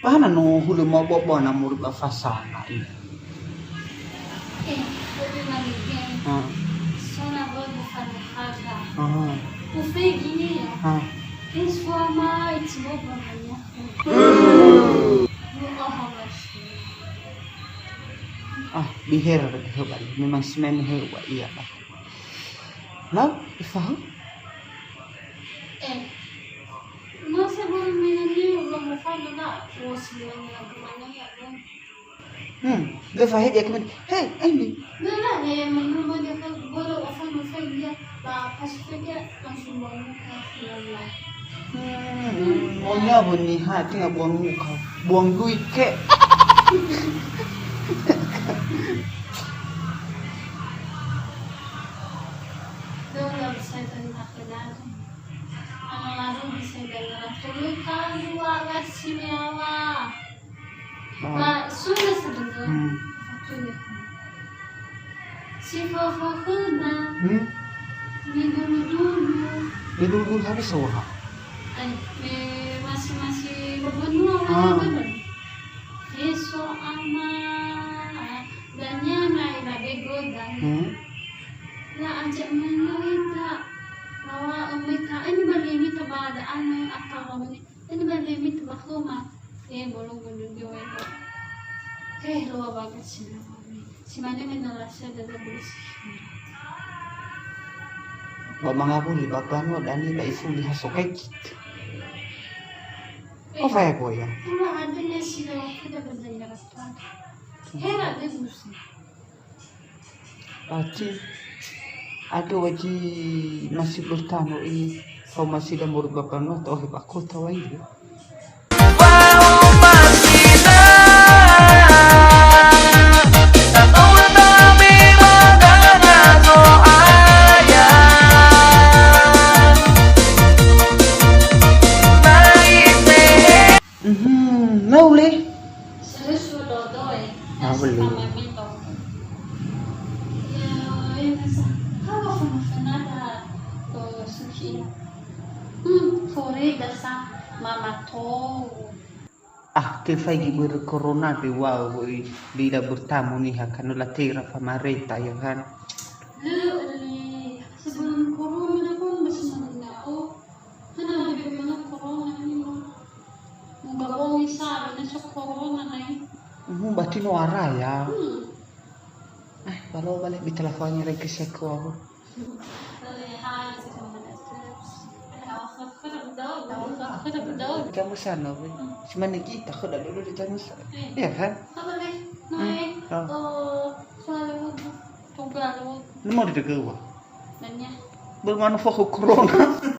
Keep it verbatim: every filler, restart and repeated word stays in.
Ba hana no hulö ma'obo'obo na moroi ba fasana i. Eh, lebih maligen. Ah. Sona bol bukan haga. Ah. Ufegi ya. Ah. Eh, suama itu bol banyak. Ah, biher hebat. Memang semen hebat, iya, Pak. Lau, ifahu? Eh, masa baru minum ni, belum rasa juga. Oh, sebenarnya gimana ya, Bang? Hmm, dia fahid ya, kemudian, "Hei, ini." Benar ya, yang menurut dia kan, baru ofan, ofan dia, lah, pas dia langsung bangun, ya Allah. Hmm, maunya apa nih, ha, tinggal buang muka, buang duit, kek. Dua bisa tentang kenal. Anu lalu bisa dengar. Tuluy kali dua belas sini Allah. Oh. Ba, suna sebenarnya. Hmm. Satunya. Si fofo khöda. Hmm. Midulu-dulu. Midulu-dulu harus sawaha. Eh, me masing-masing gubernur. Ah. Gubernur. Eso ama. Dan ya naik dah begodan. Hmm. La ajak menurita. Bahwa umita ini bagi mita ba ada anu atau ini bagi mita bahuma. Eh, bolong gundu joe. Eh, luar bagus sih. Si mana menurut saya dari bersih. Ba mangawuli ba banua dani ba ifuli ha sokai kita. Oh, saya boya. Cuma ada yang sih kalau kita berjalan. Hera dia musuh. Aji, aduh, aji masih bertamu ini. Kau masih dah murut bapak nu atau hebat kota wai. Mhm, lau le. Susu dodo e. Ah, boleh. Sama mito. Ya, ya, nasa. Hawa fana-fana da to sushi. Hmm, fore dasa mama to. Ah, ke faigi börö corona be wa'ö woi lila bertamu niha kan la tera pamarenta ya kan. Le, le. Sebelum corona pun masih mengenal. Oh, hana lebih mengenal corona ini. Moga bongi sa, na so corona nai. Mhm, berarti no ara ya. Hmm. Eh, balo balik di teleponnya lagi seko aku. Kamu sana, weh. Cuma ni kita, kau dah dulu di Janusa. Iya kan? Apa, Beh? Hmm. Oh. Ini mau di dekat gua. Bermana fokus corona.